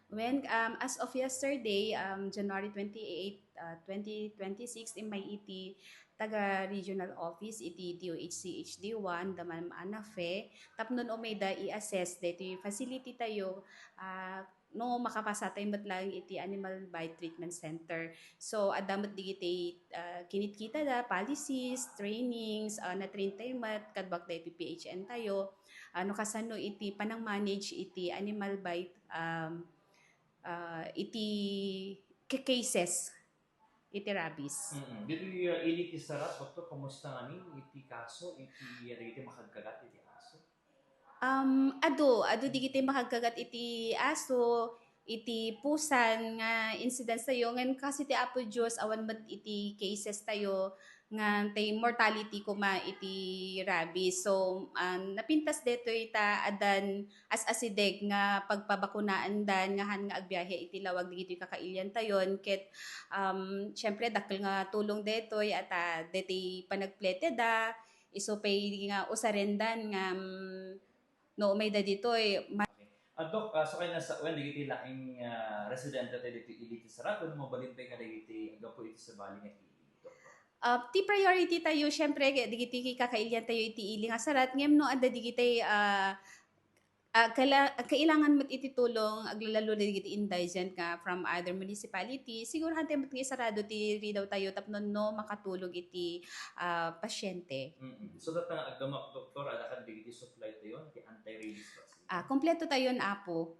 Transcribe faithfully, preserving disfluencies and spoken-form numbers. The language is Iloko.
When, um, as of yesterday, um, January twenty-eight, uh, twenty twenty-six, immay iti taga regional office iti D O H C H D one, da Ma'am Ana Fe, tapno no umay da i-assess daytoy facility tayo, ah, no makapasatay met lang iti animal bite treatment center. So, adda met digiti, ah, kinitkita da, policies, trainings, ah, na-train tayo met, kadwak da iti P H N tayo, ah, no kasano iti panang-manage iti animal bite, um, ah, iti ca-, cases iti rabies. Mm-mm. Ditoy, ah, ili ti Sarat, Doktor, kumusta ngamin iti kaso iti, ah, dagiti makagkagat iti aso? Um, adu, adu digiti makagkagat iti aso, iti pusan nga incidence tayo. Ngan kasi ti Apo Dios, awan met iti cases tayo nga tay mortality koma iti rabies. So, um, napintas detoy ta addan as-asideg nga pagpabakunaandan nga han nga agbiahe iti lawag dagitoy kakailiantayon. Ket, um, siyempre, dakkel nga tulong detoy, ata, detoy panagpleteda, isu pay nga usarendan nga, um, no umay da ditoy, ma- Ah, Dok, ah, sakay na sa, wen, dagiti laeng, ah, residente tayo ditoy ili ti Sarat, wenno mabalin pay kadagiti gapu iti sabali nga ili, Doktor? Ah, ti priority tayo, siyempre, kay dagiti kakailian tayo iti ili nga Sarat, ngem no adda digiti, ah, ah, kaila-, kailangan met iti tulong, aglalallo dagiti indigent nga from other municipality, siguro hantay met nga isarado ti ridaw tayo tapno no makatulog iti, ah, pasyente. Mm-mm. So, datna nga aggamak, Doktor, adda kadagiti supply tayo, ti anti-rabies vaccine? Ah, kompleto tayon, Apo.